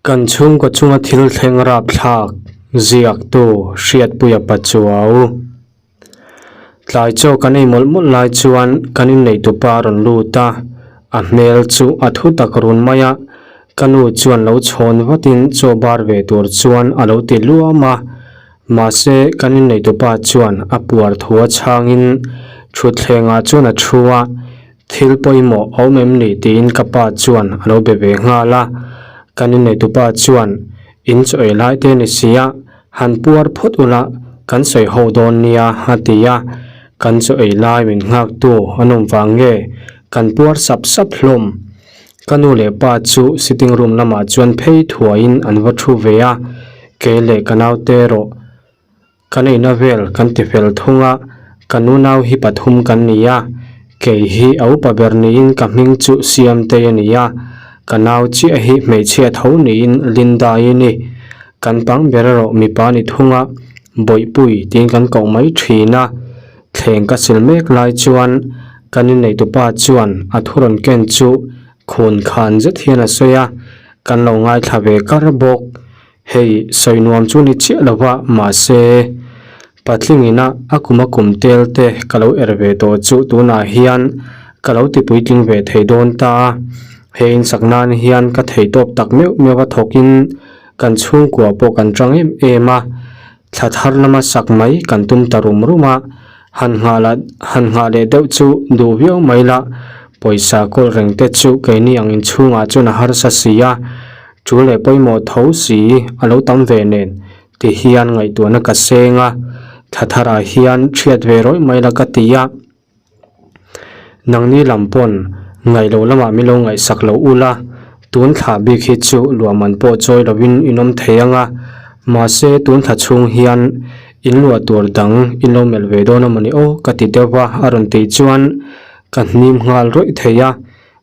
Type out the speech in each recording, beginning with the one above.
Kan chhungkaw chunga thil thleng rapthlak ziaktu Hriatpuia Pachuau. Tlai chaw kan ei mawlh mawlh lai chuan kan inneihtupa a rawn lut a, a hmel chu a thu tak run mai a, ka nu chuan lo chhawn vatin chaw bar ve tur chuan a lo ti luam a, mahse kan inneihtupa chuan a puar thu a chhangin thutthlengah chuan a thu a, Thil pawimawh a awm em ni tiin ka pa chuan a lo be ve nghal a, kan inneitupa chuan in chaw ei lai te ni sia, han puar phawt ula kan sawi ho dawn nia a ti a, kan chaw ei lai min nghaktu an awm vang nge kan puar sap sap hlawm. Ka nu leh pa chu sitting room lamah chuan phei thuaiin an va thu ve a, kei leh ka naute erawh Kan eina vel kan ti fel thung a, ka nunau hi pathum kan ni a, kei hi a upa ber niin ka hming chu Siamtei a ni a, ka nau chiah hi hmeichhia tho niin Linda-i a ni. Kan pang ber erawh mipa ni thung a, Bawihpui tiin kan koh mai thin a, thleng ka sil mek lai chuan kan inneitupa chuan a thu rawn ken chu khun khan zet hian a sawi a, kan lo ngaithla ve kar bawk. Hei sawi nuam chu ni chiah lo va, mahse patling ina a kum a kum tel te ka lo er ve tawh chu tunah hian ka lo ti puitling ve thei dawn ta a. He insak nan hian ka thei tawp tak meuh meuh a thawkin kan chhungkua pawh kan tang em em a, thla thar lama sak mai kan tum ta rum rum a, han nghah lah han nghah leh deuh chu duh viau mai la, pawisa kawl reng te chu keini ang inchhungah chuan a harsa si a. Chu leh pawimawh tho si a lo tam ve nen ti hian ngaihtuahna ka seng a, thla tharah hian thiat ve rawih mai la ka ti a. Nangni lam pawn ngaih loh lamah min lo ngaihsak lo ula, tun thla bik hi chu luahman pawh chawi lovin in awm thei ang a, mahse tun thla chhung hian in luah tur dang in lo melh ve dawn a mawni aw ka ti deuh va a rawn tih chuan ka hnim nghal rawih thei a.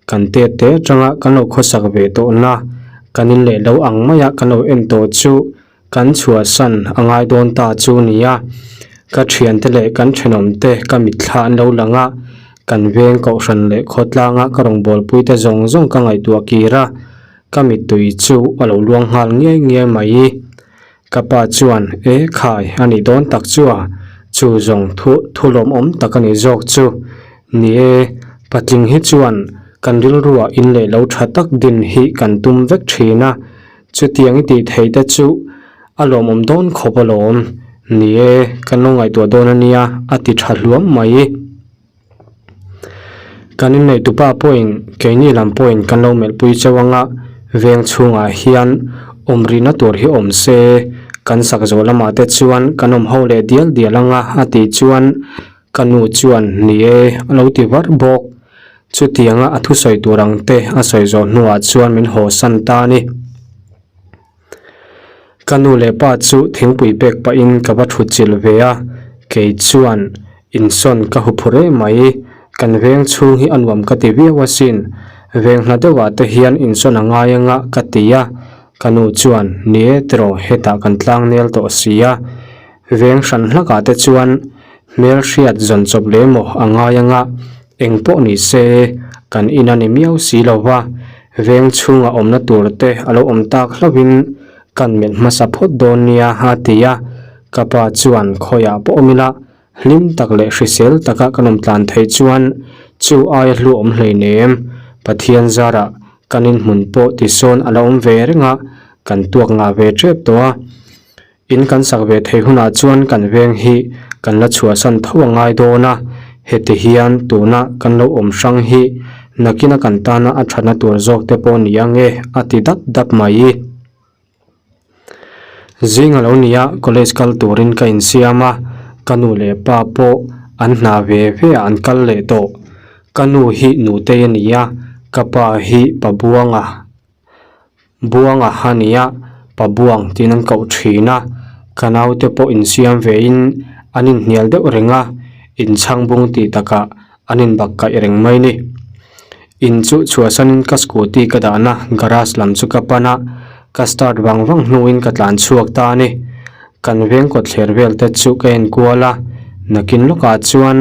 Kan tet te atanga kan lo khawsak ve tawhna, kan in leh lo ang maia kan lo en tawh chu kan chhuahsan a ngai dawn ta chu nia. Ka thiante leh kan thenawmte ka mitthla an lo lang a, kan veng kohhran leh khawtlanga ka rawngbawlpui te zawng zawng ka ngaihtuah kir a, ka mittui chu a lo luang nghal ngiai ngiai mai. Ka pa chuan, E khai, a nih dawn tak chu a, chu zawng thu thu lawmawm tak a nih zawk chu. Ni e, patling hi chuan kan rilruah in leh lo tha tak din hi kan tum vek thin a, chutiang i tih theih te chu a lawmawm dawn khawp alawm. Ni e, kan lo ngaihtuah dawn a nia, a ti tha hluam mai. Kan inneihtupa pawhin keini lam pawhin kan lo melhpui chauh ang a, veng chhungah hian awm rihna tur hi awm se, kan sak zawh lamah te chuan kan awm ho leh dial dial ang a a tih chuan ka nu chuan ni e a lo ti var bawk. Chutianga a thusawi tur ang te a sawi zawh hnuah chuan min haw san ta a ni. Ka nu leh pa chu thingpui pek pahin ka va thut chilh ve a, kei chuan insawn ka hu phur em mai, kan veng chhung hi a nuam ka ti viau asin, veng hla deuhah te hian insawn a ngai anga ka ti a, ka nu chuan ni e tiraw hetah kan tlang nel tawh si a, veng hran hlakah te chuan hmelhriat zawn chawp leh maw a ngai anga eng pawh ni se kan in a ni miau si lo va. Veng chhunga awmna tur te a lo awm tak hlauhin kan melh hmasa phawt dawn nia a ti a, ka pa chuan khawiah pawh awm ila hlim tak leh hrisel taka kan awm tlan theih chuan chu aia hlu awm hleinem Pathian zarah kan inhmun pawh tisawn a la awm ve reng a, kan tuak ngah ve tep tawh a. In kan sak ve theih hunah chuan kan veng hi kan la chhuahsan tho a ngai dawn a, heti hian tuna kan lo awm hrang hi nakina kan tana a thatna tur zawk te pawh ni ang e a ti dap dap mai. Zing a lo nia college kal turin ka insiam a, ka nu leh pa pawh an hna ve ve ah an kal leh tawh. Ka nu hi nutei a ni a, ka pa hi pa Buanga. Buanga a ni a, pa Buang tiin an koh thin a, ka naute pawh insiam vein an inhnial deuh reng a, inchhang bung tih takah an inbak kaih reng mai ni. In chu chhuahsanin ka scooty ka dahna garage lam chu ka pan a, ka start vang vang hnuin ka tlan chhuak ta a ni. Kan veng kawtthler vel te chu ka enkual a, nakin lawkah chuan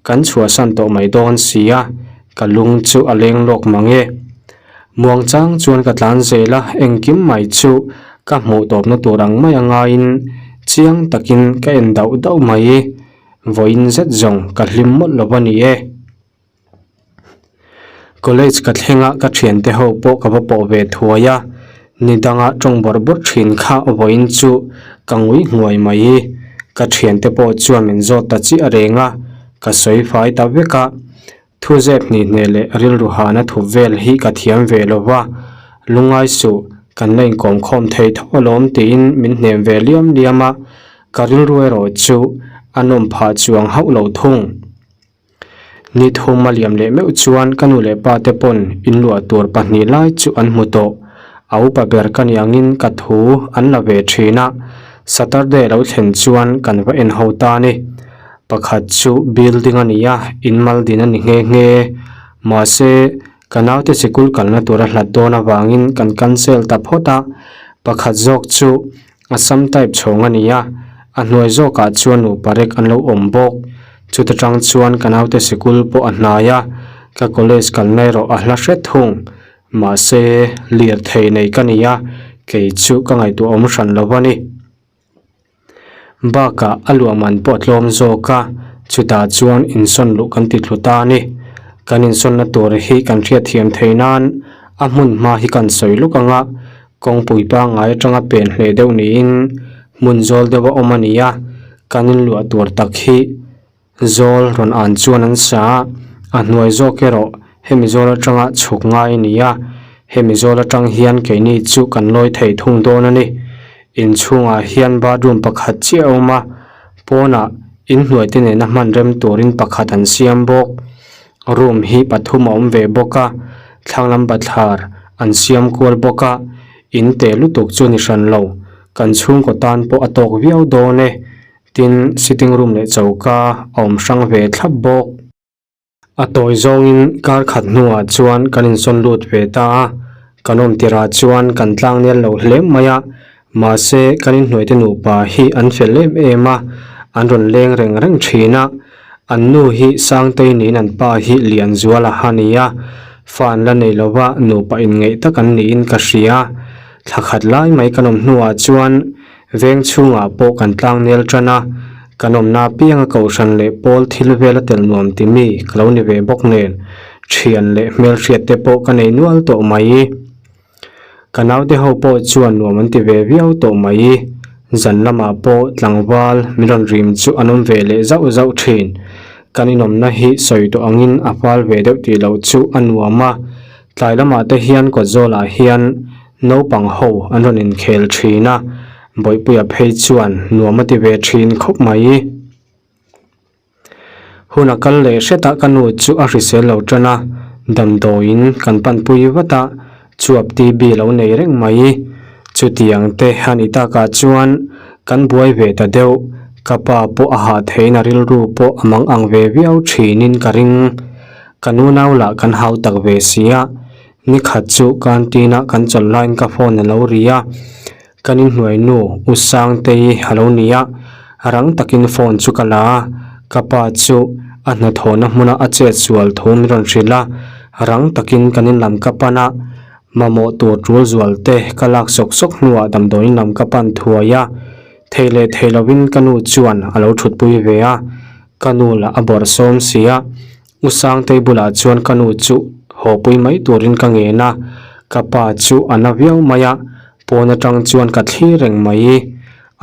kan chhuahsan tawh mai dawn si a, ka lung chu a leng lawk mang e. Muangchang chuan ka tlan zel a, engkim mai chu ka hmuh tawpna tur ang mai a ngaiin chiang takin ka en dauh dauh mai. Vawiin zet zawng ka hlim mawlh lo a ni e. College ka thleng a, ka thiante ho pawh ka va pawh ve thuai a, ni danga tawng bawrh bawrh thin kha vawiin chu ka ngui nghuai mai. Ka thiante pawh chuan min zawt ta chiah reng a, ka sawi fai ta vek a. Thu zep hnih hneh leh rilru hana thup vel hi ka thiam ve lo va, lungngai suh, kan la inkawm khawm thei tho alawm tiin min hnem ve liam liam a, ka rilru erawh chu a nawm phah chuang hauh lo thung. Ni thum a liam leh meuh chuan ka nu leh pa te pawn inluah tur pahnih lai chu an hmu tawh. A upa ber ka ni angin ka thu an la ve thin a, Saturday lo thlen chuan kan va en ho ta a ni. Pakhat chu building a ni a, in mal din a ni nghe nghe. Mahse, ka naute sikul kalna tur a hlat dawn avangin kan cancel ta phawt a, pakhat zawk chu Assam type chhawng a ni a, a hnuai zawkah chuan nupa rek an lo awm bawk. Chuta tang chuan ka naute sikul pawh a hnai a, ka college kalna erawh a hla hret thung. Mahse, lirthei nei ka ni a, kei chu ka ngaihtuah awm hran lo a ni. Bakah a luah man pawh a tlawm zawk a, chutah chuan insawn luh kan ti thlu ta a ni. Kan insawnna tur hi kan hriatthiam theih nan a hmun hma hi kan sawi luk ang a, Kawngpui pangngai atanga pen hleh deuh niin hmun zawl deuh a awm a ni a, kan inluah tur tak hi zawl rawn an chuan an sa a, a hnuai zawk erawh hemi zawl atanga chhuk ngai a ni a, hemi zawl atang hian keini chu kan lawi thei thung dawn a ni. Inchhungah hian bathroom pakhat chiah a awm a, pawnah inhnuai te nena hman rem turin pakhat an siam bawk. Room hi pathum a awm ve bawk a, thlang lam bathlar an siam kual bawk a, in teh lutuk chu ni hran lo, kan chhungkaw tan pawh a tawk viau dawn e, tin sitting room leh choka a awm hrang ve thlap bawk. A tawi zawngin kar khat hnuah chuan kan insawn lut ve ta a, kan awm tirah chuan kan tlang nel lo hle mai a, mahse kan inhnuaite nupa hi an fel em em a, an rawn leng reng reng thin a. An nu hi Sangtei niin an pa hi Lianzuala a ni a, fa an la nei lova nupa inngeih tak an niin ka hria. Thla khat lai mai kan awm hnuah chuan veng chhungah pawh kan tlang nel tan a, kan awmna apianga kohhran leh pawl thil vel a tel nuam ti mi ka lo ni ve bawk nen thian leh hmelhriat te pawh ka nei nual tawh mai. Ka naute ho pawh chuan nuam an ti ve viau tawh mai. Zan lamah pawh tlangval min rawn rim chu an awm ve leh zauh zauh thin. Kan inawmna hi sawi tawh angin a fal ve deuh tih loh chu a nuam a. Tlai lamah te hian kawtzawlah hian naupang ho an rawn inkhel thin a, Bawihpuia phei chuan nuam a ti ve thin khawp mai. Hun a kal leh hret a ka nu chu a hrisel lo tan a, damdawiin kan panpui vat a, chuap TB lo nei reng mai. Chutiang te a ni takah chuan kan buai ve ta deuh, ka pa pawh a hah theiin a rilru pawh a mang ang ve viau thinin ka ring. Ka nunau lah kan hau tak ve si a, nikhat chu canteen-a kan chawlh laiin ka phone a lo ri a, Kan inhnuai nu U Sangtei a lo ni a, rang takin phone chu ka la a, ka pa chu a hnathawhna hmuna a chet sual thu min rawn hrilh a, rang takin kan in lam ka pan a, mamawh tur tul zual te ka lak sawk sawk hnuah damdawiin lam ka pan thuai a, thei leh thei lovin ka nu chuan a lo thutpui ve a, ka nu lah a bawrh sawm si a. U Sangtei bulah chuan ka nu chu haw pui mai turin ka ngen a, ka pa chu a na viau mai a, pawn atang chuan ka thlir reng mai.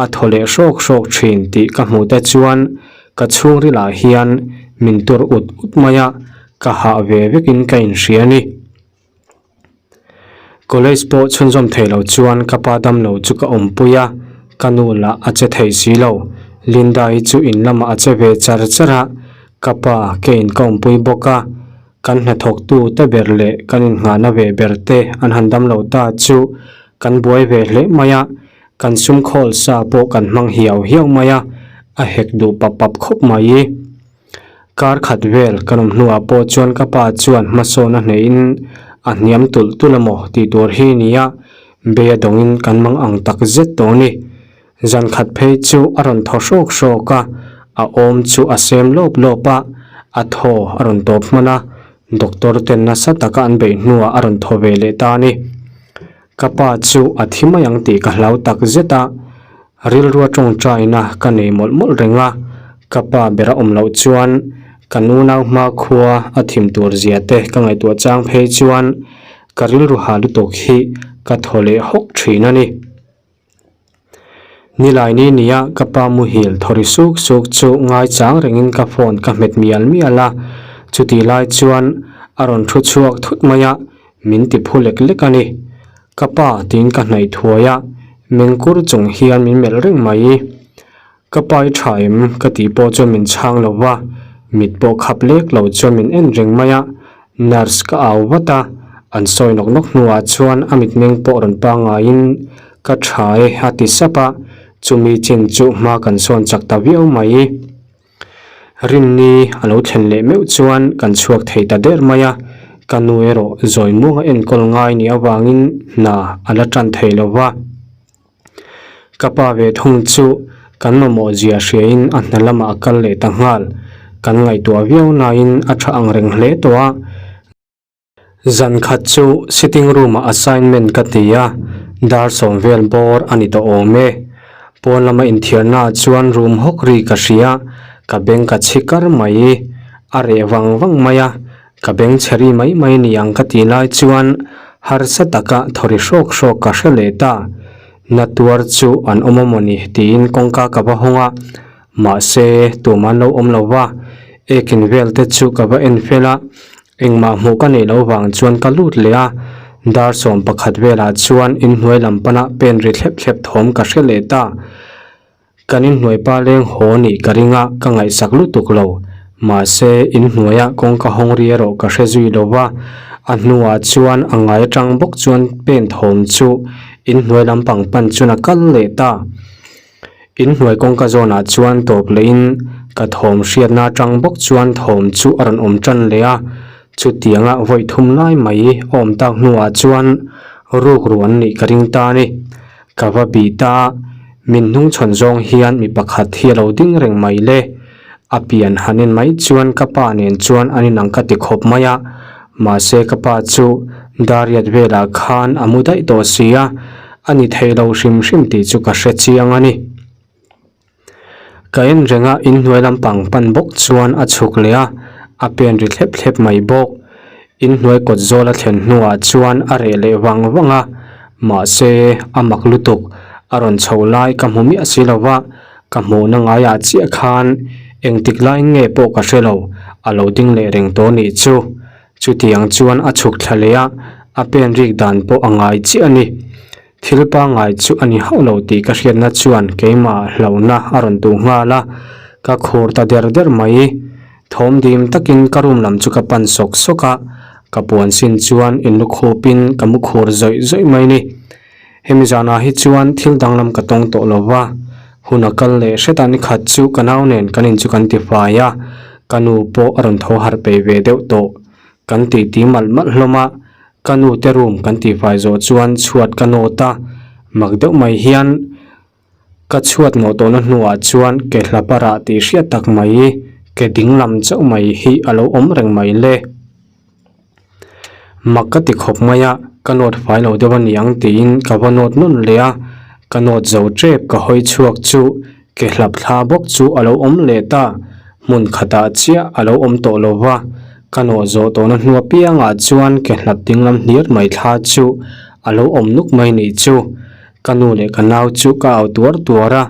A thaw leh hrawk hrawk thin tih ka hmuh te chuan ka chhungrilah hian min tur ut ut mai a, ka hah ve vekin ka inhria a ni. College pawh chhunzawm thei lo chuan ka pa damlo chu ka awmpui a, ka nu lah a che thei si lo. Linda hi chu in lamah a che ve char char a, ka pa keiin ka awmpui bawk a, kan hnathawktu te ber leh kan innghahna ve ber te an han damlo ta chu kan buai ve hle mai a, kan sum khawl sa pawh kan hmang hiau hiau mai a, a hek duh pap pap khawp mai. Kar khat vel kan awm hnuah pawh chuan ka pa chuan hmasawn a hneihin a hniam tulh tulh a maw tih tur hi ni a, bei a dawngin kan mang ang tak zet tawh a ni. Zan khat phei chu a rawn thaw hrawk hrawk a, a awm chu a sem lawp lawp a, a thaw a rawn tawp hman a. Doctor ten nasa taka an beih hnuah a rawn thaw ve leh ta a ni. Ka pa chu a thi mai ang tih ka hlau tak zet a, rilrua tawngtaina ka nei mawlh mawlh reng a, ka pa ber a awm loh chuan ka nunau hma khua a thim tur zia te ka ngaihtuah chang phei chuan ka rilru ha lutuk hi ka thaw leh hawk thin a ni. Nilai ni nia ka pa muhil thawri suk suk chu ngaichang rengin ka phone ka hmet mial mial a, chutih lai chuan a rawn thu chhuak thut mai a, min ti phu lek lek a ni. Ka pa tiin ka hnaih thuai a, mengkur chung hian min melh reng mai. Ka pa i tha em? Ka tih pawh chuan min chhang lo va, mit pawh khap lek lo chuan min en reng mai a, nurse ka au vat a, an sawi nawk nawk hnuah chuan a mitmeng pawh rawn pangaiin ka tha e a ti sap a, chumi chin chu hma kan sawn chak ta viau mai. Rinni a lo thlen leh meuh chuan kan chhuak thei ta der mai a, ka nu erawh zawi muanga enkawl ngai nih avangin hna a la tan thei lo va. Ka pa ve thung chu kan mamawh zia hriain a hna lamah a kal leh ta nghal. Kan ngaihtuah viau nain a tha ang reng hle tawh a. Zan khat chu sitting room ah assignment ka ti a, dar sawm vel bawr a ni tawh awm e. Pawn lama inthiarna ah chuan room hawk ri ka hria, ka beng ka chhi kar mai. A reh vang vang mai a, Ka beng chhe ri mai mai ni ang ka tih lai chuan harsa taka thawri hrawk hrawk ka hre leh ta. Na tuar chu an awm a mawni tiin kawngka ka va hawng a, mahse tum an lo awm lo va, ekin vel te chu ka va en fel a, engmah hmuh ka neih loh vang chuan ka lut leh a, dar 11 velah chuan inhnuai lam pana pen ri thlep thlep thawm ka hre leh ta. Kan inhnuai pa leng haw nih ka ring a, ka ngaihsak lutuk lo. Mahse, inhnuaia kawngka hawng ri erawh ka hre zui lo va, a hnuah chuan a ngai atang bawk chuan pen thawm chu inhnuai lampang pan chuan a kal leh ta. Inhnuai kawngka zawnah chuan tawp lehin ka thawm hriatna atang bawk chuan thawm chu a rawn awm tan leh a, chutianga vawi thum lai mai a awm tak hnuah chuan rukru an nih ka ring ta a ni. Ka va bih ta, min hnungchhawn zawng hian mi pakhat hi a lo ding reng mai le. A pian han en mai chuan ka pa nen chuan an inang ka ti khawp mai a, mahse ka pa chu Dariat velah khan a mu daih tawh si a, a ni thei lo hrim hrim tih chu ka hre chiang a ni. Ka en reng a, inhnuai lampang pan bawk chuan a chhuk leh a, a pen ri thlep thlep mai bawk. Inhnuai kawt zawl a thlen hnuah chuan a reh leh vang vang a, mahse a mak lutuk, a rawn chho lai ka hmu miah si lo va, ka hmuhna ngaiah chiah khan engtik laiin nge pawh ka hre lo, a lo ding leh reng tawh nih chu. Chutiang chuan a chhuk thla leh a, a pen rik dan pawh a ngai chiah a ni. Thil pangngai chu a ni hauh lo tih ka hriatna chuan keimah hlauhna a rawn duh nghal a, ka khur ta der der mai. Thawm dim takin ka room lam chu ka pan sawk sawk a, ka puan sin chuan inlukhupin ka mu khur zawih zawih mai ni. Hemi zanah hi chuan thil danglam ka tawng tawh lo va, hun a kal leh hret a nikhat chu ka nau nen kan in chu kan ti fai a, ka nu pawh a rawn tho harh peih ve deuh tawh. Kan titi malh malh hlawm a, Ka nu te room kan tihfai zawh chuan chhuat ka nawt a, mak deuh mai hian ka chhuat nawh tawhna hnuah chuan ke hlap a rah tih hriat tak mai, ke ding lam chauh mai hi a lo awm reng mai le. Mak ka ti khawp mai a, ka nawt fai lo deuh a niang tiin ka va nawt nawn leh a, ka nawt zo tep ka hawi chhuak chu Ke hlap thla bawk chu a lo awm leh ta, hmun khatah chiah a lo awm tawh lo va, ka nawh zawh tawhna hnu apiangah chuan ke hlap dinglam hniar mai thla chu a lo awm nuk mai nih chu. Ka nu leh ka nau chu ka au tuar tuar a,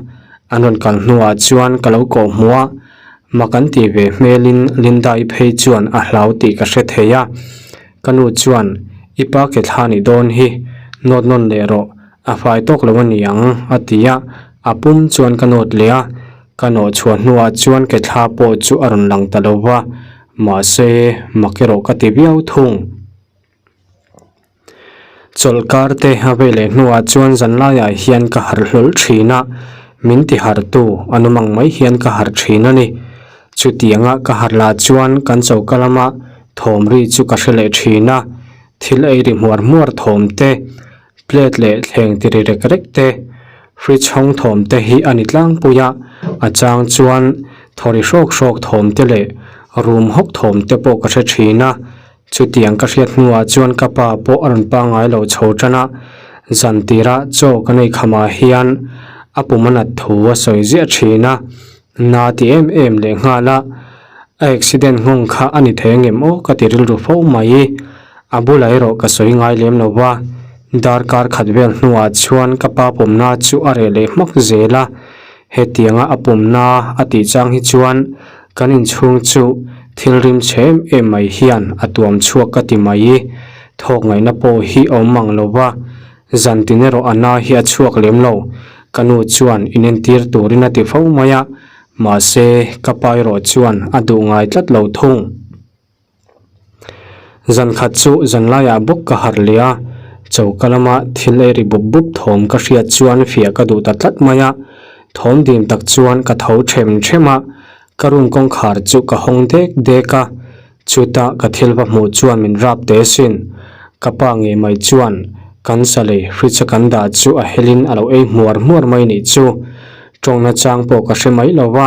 an rawn kal hnuah chuan ka lo kawh hmuh a, mak an tih ve hmelin Linda-i phei chuan a hlau tih ka hre thei a. Ka nu chuan, I pa ke thla nih dawn hi, nawt nawn leh rawh, A fai tawk lo a ni ang, a ti a, a pum chuan ka nawt leh a, ka nawh chhuah hnuah chuan ke thla pawh chu a rawn lang ta lo va, mahse mak erawh ka ti viau thung. Chawlhkar te a vei leh hnuah chuan zanlaiah hian ka harh hlawl thin a, min ti harhtu a nawm ang mai hian ka harh thin a ni. Chutianga ka harh lah chuan kan choka lama thawm ri chu ka hre leh thin a, thil ei ri hmuar hmuar thawm te, Plate leh thleng ti ri rek rek te, fridge hawng thawm te hi a ni tlangpui a, a chang chuan thaw ri hrawk hrawk thawm te leh room hawk thawm te pawh ka hre thin a. Chutiang ka hriat hnuah chuan ka pa pawh a rawn pangngai lo chho tan a, zan tira chaw kan ei khamah hian a pum a nat thu a sawi ziah thin a, na ti em em leh nghal a, a accident nghawng kha a ni thei angem aw ka ti rilru fo mai. A bulah erawh ka sawi ngai lem lo va, darkar khat vel hnuah chuan ka pa pumna chu a reh leh hmak zel a, Hetianga a pumna a tih chang hi chuan kan inchhung chu thil rim chhe em em mai hian a tuam chhuak ka ti mai. Thawk ngaihna pawh hi a awm ang lo va, zan tin erawh a na hi a chhuak lem lo. Ka nu chuan inentir turin a ti fo mai a, mahse ka pa erawh chuan a duh ngai tlat lo thung. Zan khat chu zanlaiah bawk ka harh leh a, choka lama thil ei ri bup bup thawm ka hriat chuan fiah ka duh ta tlat mai a, thawm dim tak chuan ka tho them them a, ka room kawngkhar chu ka hawng dek dek a, chutah ka thil va hmuh chuan min rap teh asin. Ka pa ngei mai chuan kan sa lei fridge a kan dah chu a helin a lo ei hmuar hmuar mai nih chu. Tawngna chang pawh ka hre mai lo va,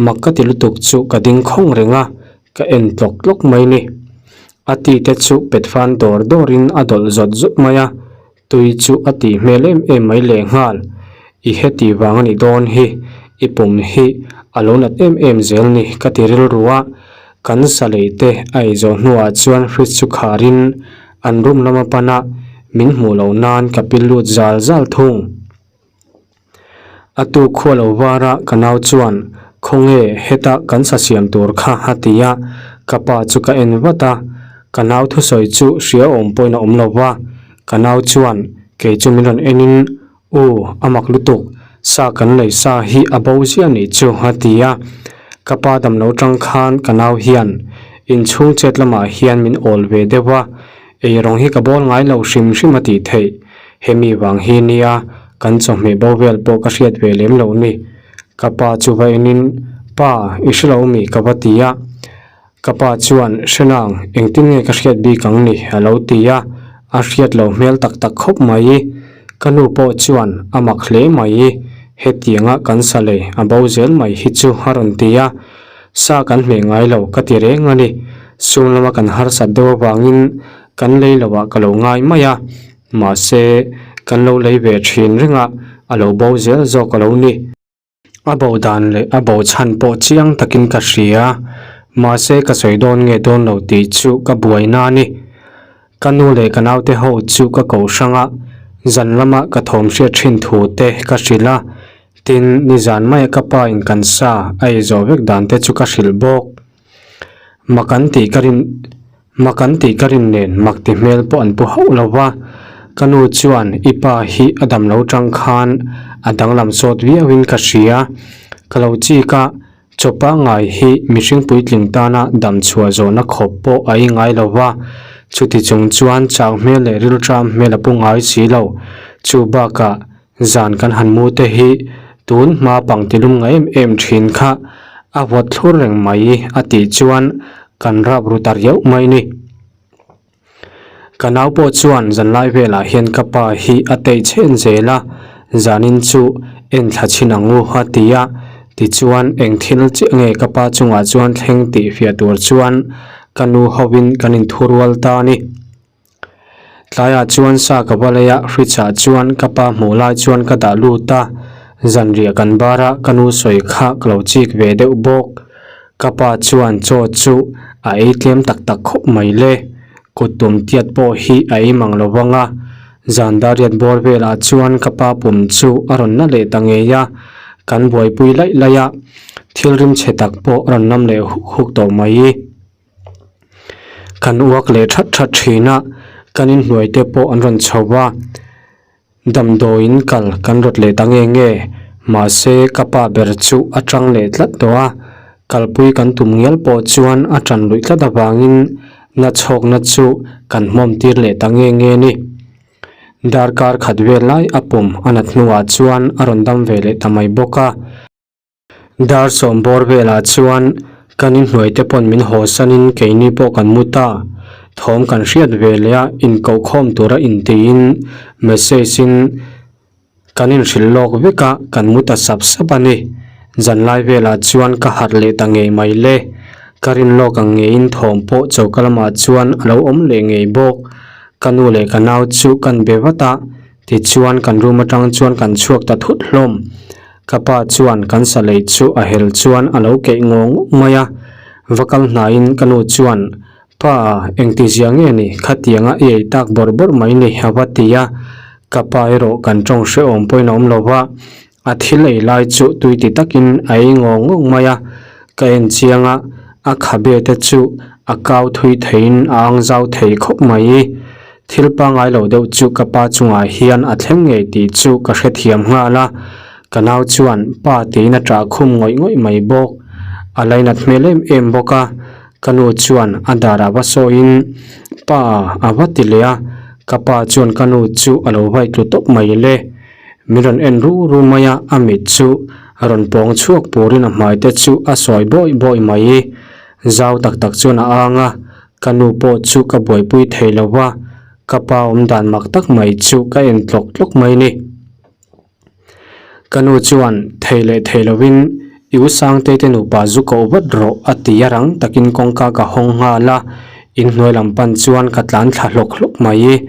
Mak ka ti lutuk chu ka ding khawng reng a, ka en tlawk tlawk mai ni. A ti te chu pet fan dawr dawr in a dawlh zawt zawt mai a, tui chu a tih hmel em em mai lehnghal. I heti vang a nih dawn hi, i pum hi a lo nat em em zel ni ka ti rilru a, kan sa lei te a ei zawh hnuah chuan fridge chu khar in an room lama pan a, min hmuh loh nan ka pil lut zal zal thung. A tu khua lo var a ka nau chuan, Khawnge heta kan sa siam tur kha a ti a, ka pa chu ka en vat a, ka nau thusawi chu hria awm pawhin a awm lo va, ka nau chuan kei chu min rawn en in, U, a mak lutuk, sa kan lei sa hi a bo ziah nih chu a ti a, ka pa dam lo tang khan ka nau hian inchhung chet lamah hian min awl ve deuh a, Eirawng hi ka bawl ngai lo hrim hrim a tih theih. Hemi vang hi nia kan chawhmeh bo vel pawh ka hriat ve lem loh ni. Ka pa chu va enin, Pa, i hre lo mi? ka va ti a. Ka pa chuan, Hre nang, engtin nge ka hriat bik ang ni? a lo ti a. A hriat lo hmel tak tak khawp mai. Ka nu pawh chuan, A mak hle mai, hetianga kan sa lei a bo zel mai hi chu a rawn ti a. Sa kan hmeh ngai lo ka ti reng a ni. Sum lama kan harsat deuh avangin kan lei loh ah ka lo ngai mai a, mahse kan lo lei ve thin reng a, a lo bo zel zawk a lo ni. A bo dan leh a bo chhan pawh chiang takin ka hria, mahse ka sawi dawn nge dawn lo tih chu ka buaina a ni. Ka nu leh ka naute ho chu ka ko hrang a, zan lama ka thawm hriat thin thu te ka hrilh a, tin nizan maia ka pa in kan sa a ei zawh vek dan te chu ka hrilh bawk. Mak an tih ka rin mak an tih ka rin nen mak ti hmel pawh an pu hauh lo va, ka nu chuan i pa hi a dam lo tang khan a danglam sawt viau in ka hria, ka lo chik a, Chaw pangngai hi mihring puitling tana dam chhuah zawhna khawp pawh a ei ngai lo va, chuti chung chuan chau hmel leh rilṭam hmel a pu ngai si lo. Chu bakah zan kan han mu te hi tun hma pangtilum nga em em ṭhin kha a vawt thlur reng mai a tih chuan kan rap ru ta riauh mai ni. Ka nau pawh chuan zanlai velah hian ka pa hi a tei chhen zel a, zanin chu en thla chhin ang u a ti a, tichuan eng thil chiah nge ka pa chungah chuan thleng tih fiah tur chuan ka nu hovin kan inthurual ta a ni. Tlaiah chuan sa ka va lei a, fridge ah chuan ka pa hmuh lai chuan ka dah lut a, zanriah kan bar a ka nu sawi kha ka lo chik ve deuh bawk. Ka pa chuan chaw chu a ei tlem tak tak khawp mai le, kut tum tiat pawh hi a ei mang lo vang a, zan dariat bawr velah chuan ka pa pum chu a rawn na leh ta ngei a, kan buaipui laih laih a, thil rim chhe tak pawh a rawn nam leh huk huk tawh mai. Kan uak leh that that thin a, kan inhnuai te pawh an rawn chho va. Damdawiin kal kan rawt leh ta nge nge, mahse ka pa ber chu a tang leh tlat tawh a, kalpui kan tum ngial pawh chuan a tan luih tlat avangin na chhawkna chu kan hmawm tir leh ta nge nge ni. Darkar khat vel lai a pawm a nat hnuah chuan a rawn dam ve leh ta mai bawk a. Dar sawm bawr velah chuan kan inhnuai te pawn min haw sanin keini pawh kan mu ta. Thawm kan hriat ve leh a inkoh khawm tura intiin message in kan inhrilh lawk vek a kan mu ta sap sap a ni. Zanlai velah chuan ka harh leh ta ngei mai le. Ka rin lawk ang ngeiin thawm pawh choka lamah chuan a lo awm leh ngei bawk. Ka nu leh ka nau chu kan be vat a, tichuan kan room atang chuan kan chhuak ta thut hlawm. Ka pa chuan kan sa lei chu a hel chuan a lo keih ngawng ngawng mai a, va kal hnaiin ka nu chuan, Pa, engtizia nge ni khatianga i ei tak bawrh bawrh mai ni a va ti a, ka pa erawh kan tawng hrehawm pawhin a awm lo va, a thil ei lai chu tui ti takin a ei ngawng ngawng mai a, ka en chiang a, a khabe te chu a kau thui theiin a ang zau thei khawp mai. Thil pangngai lo deuh chu ka pa chungah hian a thleng ngei tih chu ka hrethiam nghal a, ka nau chuan pa tiin a ṭah khum ngawih ngawih mai bawk. A lainat hmel em em bawk a, ka nu chuan a darah va sawiin pa a va ti leh a, ka pa chuan ka nu chu a lo vai tlu tawp mai le. Min rawn en ru ru mai a, a mit chu rawn pawng chhuak purin a hmai te chu a sawi bawi bawi mai. Zau tak tak chuan a ang a, Ka nu pawh chu ka buaipui thei lo va, ka pa awm dan mak tak mai chu ka en tlawk tlawk mai ni. Ka nu chuan thei leh thei lovin I u Sangtei te nupa zu koh vat rawh a ti a rang takin kawngka ka hawng nghal a, inhnuai lam pan chuan ka tlan thla hlawk hlawk mai.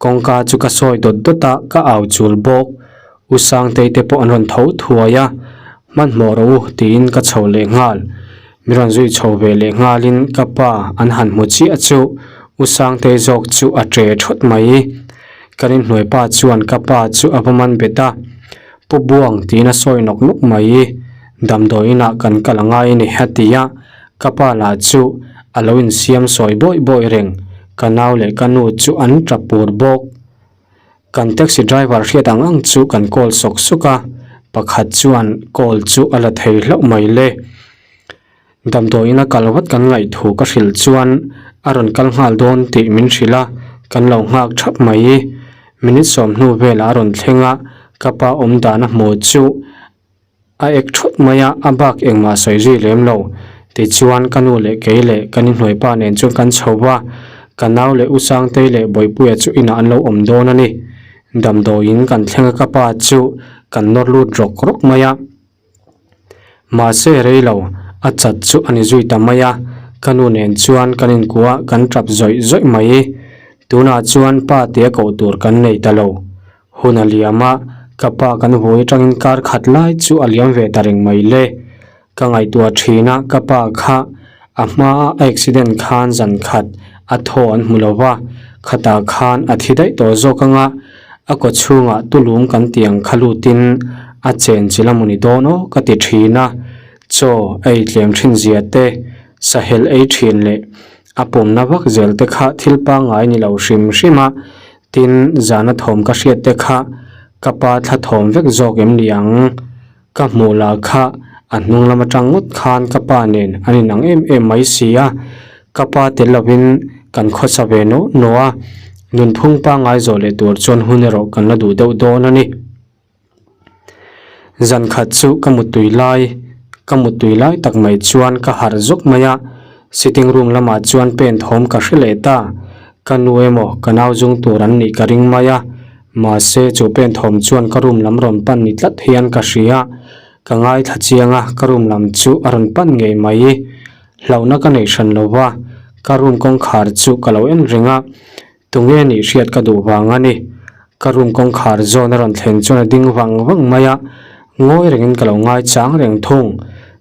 Kawngka chu ka sawi dawt dawt a, ka au chul bawk. U Sangtei te pawh an rawn tho thuai a, Hmanhmawh rawh u tiin ka chho leh nghal. Mi rawn zui chho ve leh nghalin ka pa an han hmu chiah chu U Sangtei zawk chu a ṭe ṭhawt mai. Kan inhnuai pa chuan ka pa chu a va man bet a, Pu Buang tiin a sawi nawk nawk mai. Damdawi inah kan kal a ngai a ni a ti a, ka pa lah chu a lo insiam sawi bawih bawih reng. Ka nau leh ka nu chu an ṭap pur bawk. Kan taxi driver hriat ang ang chu kan call sawk sawk a, pakhat chuan call chu a la thei hlauh mai le. Damdawiin a kal vat kan ngaih thu ka hrilh chuan a rawn kal nghal dawn tih min hrilh a, kan lo nghak thap mai. Minute sawmhnu velah a rawn thleng a, ka pa awm dan a hmu chu A ek thut mai a, a bak engmah sawi zui lem lo. Tichuan ka nu leh kei leh ka ni hnuaipa nen chuan kan chho va, ka nau leh U Sangtei leh Bawipuia chu inah an lo awm dawn a ni. Damdawiin kan thleng a ka pa chu kan nawr lut rawk rawk mai a. Mahse rei lo, a chat chu a ni zui ta mai a, ka nu nen chuan kan inkuah kan tap zawih zawih mai. Tunah chuan pa tia koh tur kan nei ta lo. Hun a liam a, ka pa kan vawi atangin kar khat lai chu a liam ve ta reng mai le. Ka ngaihtuah thin a, ka pa kha a hmaa a accident khan zan khat a thaw an hmu lo va, khatah khan a thi daih tawh zawk anga a kaw chhungah tulum kan tih ang kha lutin a chen chi la mawni dawn aw ka ti thin a, chaw a ei tlem thin zia te, sahel ei thin leh a pawmna vak zel te kha thil pangngai ni lo hrim hrim a. Tin, zana thawm ka hriat te kha ka pa thla thawm vek zawk em ni ang? Ka hmuh lah kha a hnung lam atang ngawt khan ka pa nen an inang em em mai si a, ka pa tel lovin kan khawsa ve nawh nawh a, nunphung pangngai zawh leh tur chuan hun erawh kan la duh deuh dawn a ni. Zan khat chu ka muttui lai, ka muttui lai tak mai chuan ka harh zawk mai a, sitting room lamah chuan pen thawm ka hre leh ta, ka nu emaw ka nau zung tur an nih ka ring mai a, mahse chu pen thawm chuan ka room lam rawn pan ni tlat hian ka hria, ka ngaithla chiang a ka room lam chu a rawn pan ngei mai, hlauhna ka nei hran lo va, ka room kawngkhar chu ka lo en reng a. Tunge nih hriat ka duh vang a ni. Ka room kawngkhar zawn a rawn thlen chuan a ding vang vang mai a, ngawi rengin ka lo ngai chang reng thung.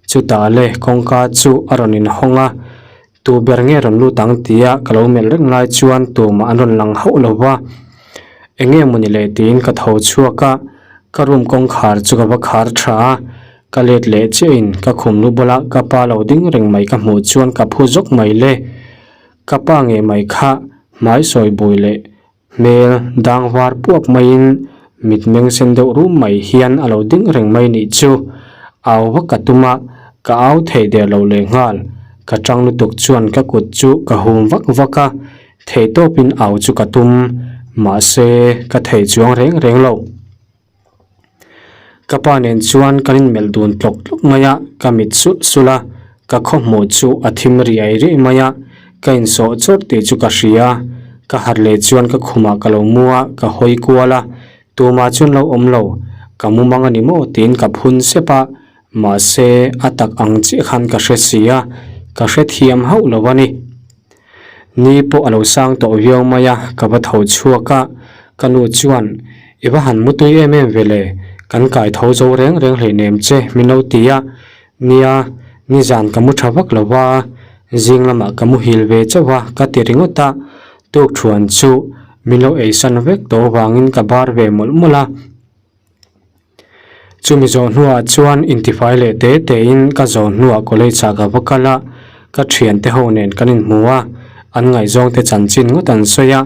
Chutah le kawngka chu a rawn inhawng a, tu ber nge rawn lut ang tia ka lo melh reng lai chuan tumah an rawn lang hauh lo va. Enge mawni le tiin ka tho chhuak a, ka room kawngkhar chu ka va khar tha a, ka let leh chiahin ka khum lu bula ka pa lo ding reng mai ka hmuh chuan ka phu zawk mai le. Ka pa ngei mai kha hmai sawi bui leh hmel dang var puak maiin mitmeng sen deuh rum mai hian a lo ding reng mai nih chu. Au vak ka tum a, ka au thei der lo leh nghal. Ka tang lutuk chuan ka kut chu ka hum vak vak a, thei tawpin au chu ka tum, mahse ka thei chuang reng reng lo. Ka pa nen chuan kan inmelh dun tlawk tlawk mai a, ka mit sulh sulh a, ka khawhmuh chu a thim riai riai mai a, ka insawh chawrh tih chu ka hria. Ka harh leh chuan ka khumah ka lo mu a, ka hawi kual a, tumah chuan lo awm lo, ka mu mang a ni maw tiin ka phun sep a, mahse a tak ang chiah khan ka hre si a, Ka hrethiam hauh lo a ni. Ni pawh a lo sang tawh viau mai a, ka va tho chhuak a, ka nu chuan, I va han mutui em em ve le, kan kai tho zo reng reng hleinem che, min lo ti a. Nia, nizan ka mu tha vak lo va, zing lamah ka muhil ve chauh a, ka ti ringawt a, tukthuan chu min lo eisan vek tawh avangin ka bar ve mawlh mawlh a. Chumi zawh hnuah chuan intifai leh te tein ka zawh hnuah college ah ka va kal a, ka thiante ho nen kan inhmu a, an ngaihzawngte chanchin ngawt an sawi a,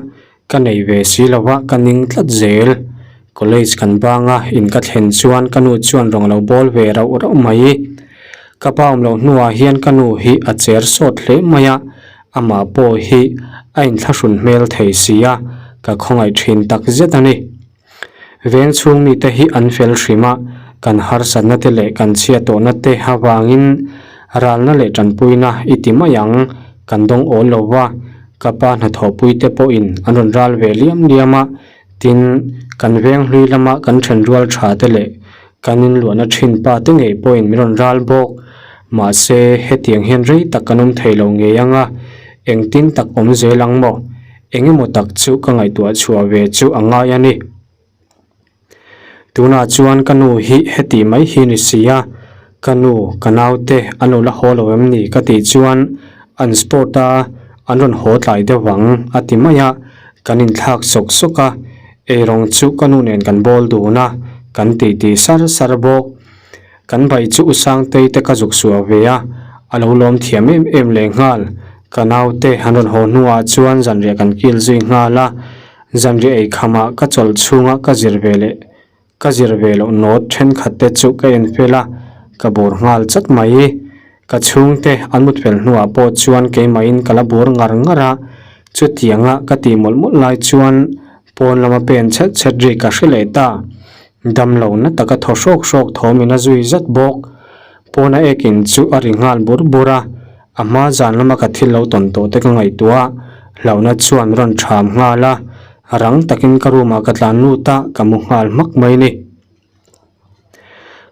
ka nei ve si lo va ka ning tlat zel. College kan bang a, in ka thlen chuan ka nu chuan rawn lo bawl ve rauh rauh mai. Ka pa awm loh hnuah hian ka nu hi a cher sawt hle mai a, amah pawh hi a inthlahrun hmel thei si a, ka khawngaih thin takzet a ni. Veng chhung mite hi an fel hrim a, kan harsatna te leh kan chhia tawhna te avangin ralna leh tanpuina i ti mai ang, kan dawng awl lo va, ka pa hnathawhpui te pawhin an rawn ral ve liam liam a, tin, kan veng hlui lama kan thenrual tha te leh kan inluahna thin pa te ngei pawhin min rawn ral bawk. Mahse, hetiang hian rei tak kan awm thei lo ngei ang a, engtin tak awm zel ang maw? Eng emaw tak chu ka ngaihtuah chhuah ve chu a ngai a ni. Tunah chuan ka nu hi heti mai hi ni si a, ka nu, ka naute an lo la haw lo em ni ka tih chuan an sport a, an rawn haw tlai deuh ang a ti mai a, kan inthlak sawk sawk a, eirawng chu ka nu nen kan bawl dun a, kan titi sar sar bawk. Kan bai chu U Sangtei te ka zuk suah ve a, a lo lawm thiam em em leh nghal. Ka naute han rawn haw hnuah chuan zanriah kan kil zui nghal a, zanriah ei khamah ka chawlh chhunga ka zir ve leh ka zir ve loh note thenkhat te chu ka en fel a, ka bur nghal chat mai. Ka chhungte an mut fel hnuah pawh chuan keimahin ka la bur ngar ngar a, chutianga ka tih mawlh mawlh lai chuan pawn lama pen chhet chhet ri ka hre leh ta. Damlo na taka thaw hrawk hrawk thawmin a zui zat bawk. Pawna ekin chu a ri nghal bur bur a, a hma zan lama ka thil lo tawn tawh te ka ngaihtuah a, hlauhna chuan rawn ṭham nghal a, rang takin ka room ah ka tlan lut a, ka mu nghal hmak mai ni.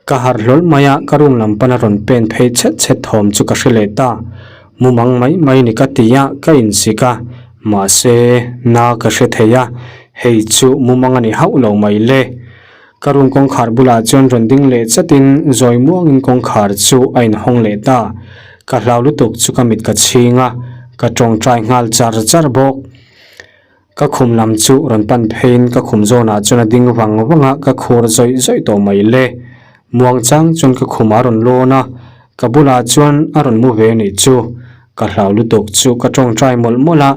Ka harh hlawl mai a, ka room lam pana rawn pen phei chhet chhet thawm chu ka hre leh ta. Mumang mai mai ni ka ti a, ka insik a, mahse na ka hre thei a, Hei chu mumang a ni hauh lo mai le. Ka room kawngkhar bulah chuan rawn ding leh chatin zawi muangin kawngkhar chu a inhawng leh ta. Ka hlau lutuk chu ka mit ka chhing a, ka tawngtai nghal char char bawk. Ka khum lam chu rawn pan pheiin ka khum zawnah chuan a ding vang vang a, ka khur zawih zawih tawh mai le. Muang chang chuan ka khumah a rawn lawn a, ka bulah chuan a rawn mu ve a nih chu. Ka hlau lutuk chu ka tawngtai mawlh mawlh a,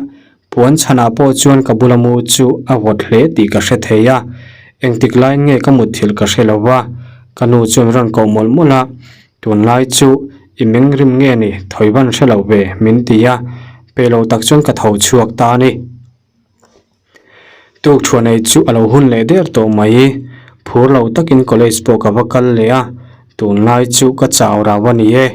Puan chhanah pawh chuan ka bula mu chu a vawt hle tih ka hre thei a, engtik laiin nge ka mutthilh ka hre lo va, ka nu chuan rawn koh mawlh mawlh a, tunlai chu i meng rim nge ni thawi van hre lo ve min ti a, pe lo tak chuan ka tho chhuak ta a ni. Tukthuan ei chu a lo hun leh der tawh mai, phur lo takin college pawh ka va kal leh a, tunlai chu ka chau rau a ni e,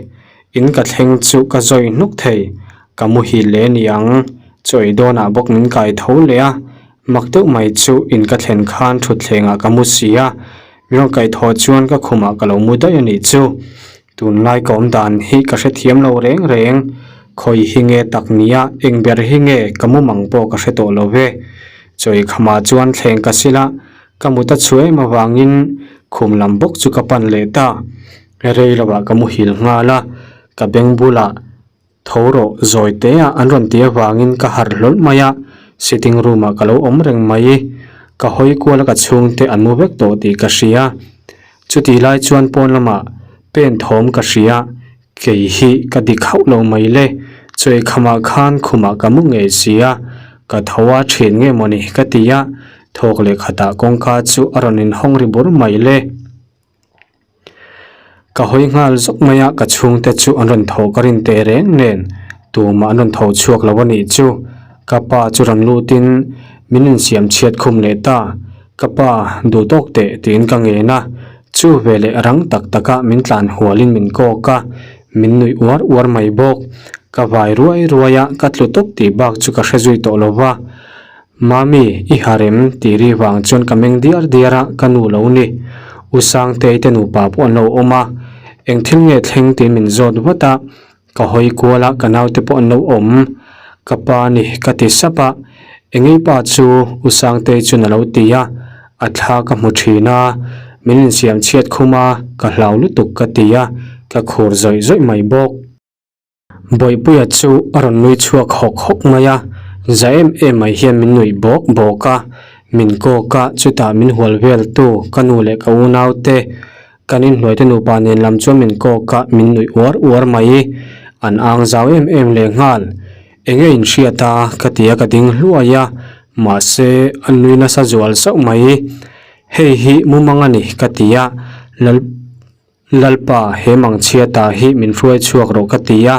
In ka thleng chu ka zawi hnuk thei, ka muhil leh ni ang, chaw ei dawnah bawk min kai tho leh a, mak deuh mai chu in ka thlen khan thutthlengah ka mu si a, min rawn kaih thawh chuan ka khumah ka lo mu daih a nih chu. Tunlai ka awm dan hi ka hrethiam lo reng reng, khawi hi nge tak nia, eng ber hi nge ka mu mang pawh ka hre tawh lo ve. Chaw ei khamah chuan thleng ka sil a, ka mut a chhuah em avangin khum lam bawk chu ka pan leh ta. Rei lovah ka muhil nghal a, ka beng bulah tho rawh zawi te ah an rawn ti avangin ka harh hlawlh mai a, sitting room ah ka lo awm reng mai. Ka hawi kual a ka chhungte an mu vek tawh tih ka hria. Chutih lai chuan pawn lamah pen thawm ka hria, kei hi ka dik hauh lo mai le, chawi khamah khan khumah ka mu ngei si a, ka tho a thin nge mawni ka ti a, thawk leh khatah kawngka chu a rawn inhawng ri bur mai le. Ka hawi nghal zawk mai a, ka chhungte chu an rawn tho ka rin teh reng nen tumah an rawn tho chhuak lo a nih chu. Ka pa chu rawn lutin min insiam chhiat khum leh ta, ka pa duh tawk teh tiin ka ngen a, chu veleh rang tak taka min tlan hualin min kawk a, min nuih uar uar mai bawk. Ka vai ruai ruai a, ka tlu tawp tih bak chu ka hre zui tawh lo va. Mami, i harem tih ri vang chuan ka meng diar diar a, ka nu lo ni. U Sangtei te nupa pawh an lo awm a, eng thil nge thleng tiin min zawt vat a. Ka hawi kual a, ka naute pawh an lo awm. Ka pa ni ka ti sap a, engei pa chu U Sangtei chuan a lo ti a, a thla ka hmu thin a, min insiam chhiat khum a, ka hlau lutuk ka ti a, ka khur zawih zawih mai bawk. Bawihpuia chu a rawn nui chhuak hawk hawk mai a, za em em mai hian min nuih bawk bawk a, min kawk a, chutah min hual vel tu ka nu leh ka unaute Kan inhnuaite nupa nen lam chuan min kawk a, min nuih uar uar mai. An ang zau em em leh nghal. Enge in hriat a? ka ti a, ka ding hluai a, mahse an nui nasa zual sauh mai. Hei hi mumang a ni ka ti a, Lal Lalpa he mangchhia ta hi min hruai chhuak rawh ka ti a,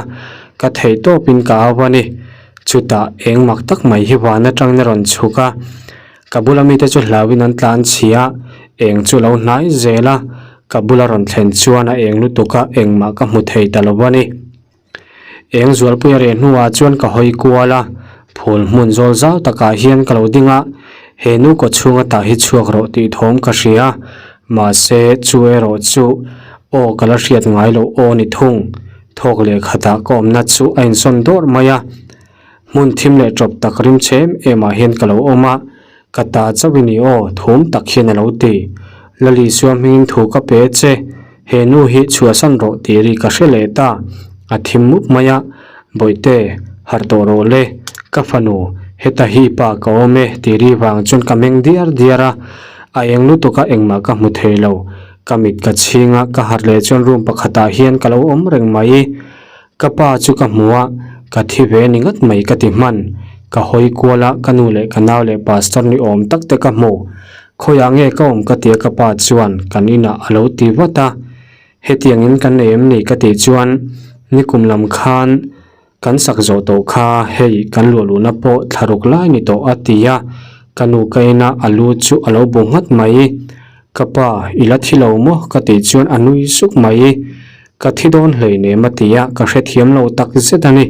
ka theih tawpin ka au a ni. Chutah eng mak tak mai hi van atangin a rawn chhuk a. Ka bula mite chu hlauhin an tlan chhia, eng chu lo hnai zel a, ka bula rawn thlen chuan a eng lutuk a, engmah ka hmu thei ta lo a ni. Eng zualpui a reh hnuah chuan ka hawi kual a, phul hmun zawl zau takah hian ka lo ding a, he nu kaw chhunga tah hi chhuak rawh tih thawm ka hria, mahse chu erawh chu aw ka la hriat ngai loh aw ni thung, thawk leh khatah ka awmna chu a insawn dawrh mai a. Hmun thim leh tawp tak rim che em em ah hian ka lo awm a, ka ta chauh i ni aw, thum tak hian a lo ti. Lalisua hmingin thu ka pe che, he nu hi chhuahsan rawh tih ri ka hre leh ta, a thim mup mai a, Bawihte, harh tawh rawh le, ka fanu, heta hi pa ka awm e tih ri vang chuan ka meng diar diar a, a eng lutuk a engmah ka hmu thei lo, ka mit ka chhing a, ka harh leh chuan room pakhatah hian ka lo awm reng mai. Ka pa chu ka hmu a, ka thi ve ni ngat mai ka ti hman. Ka hawi kual a, ka nu leh ka nau leh pastor ni awm tak te ka hmu. Khawiah nge ka awm ka ti a ka pa chuan kan inah a lo ti vat a. Hetiang in kan nei em ni ka tih chuan nikum lam khan kan sak zawh tawh kha hei kan luah luhna pawh thlaruk lai ni tawh a ti a, ka nu ka ina a lu chu a lo bu nghat mai. Ka pa i la thi lo maw ka tih chuan a nui suk mai. Ka thi dawn hleinem a ti a, ka hrethiam lo tak zet a ni.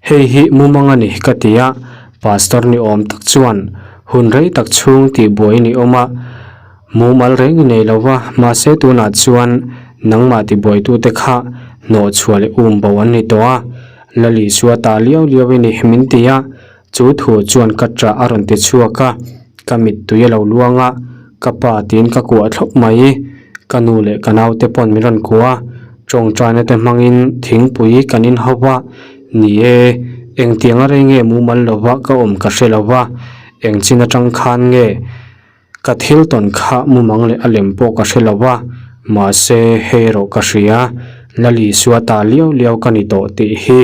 Hei hi mumang a ni ka ti a, pastor ni awm tak chuan hun rei tak chhung tih buai ni awm a, mumal reng i nei lo va, mahse tunah chuan nangmah tibuaitute kha hnawhchhuah leh um bo an ni tawh a, Lalisua ta liau liau i ni min ti a, Chu thu chuan ka ṭah a rawn ti chhuak a, ka mittui a lo luang a, ka pa tiin ka kuah thlawp mai. Ka nu leh ka naute pawn min rawn kuah a, ṭawngṭaina te hmangin thingpui kan inhau a, ni e, engtiang a rei nge mumal lova ka awm ka hre lo va, eng chin aṭang khan nge ka thil tawn kha mumang leh a lem pawh ka hre lo va, mahse hei erawh ka hria, Lalisua ta liau liau ka ni tawh tih hi.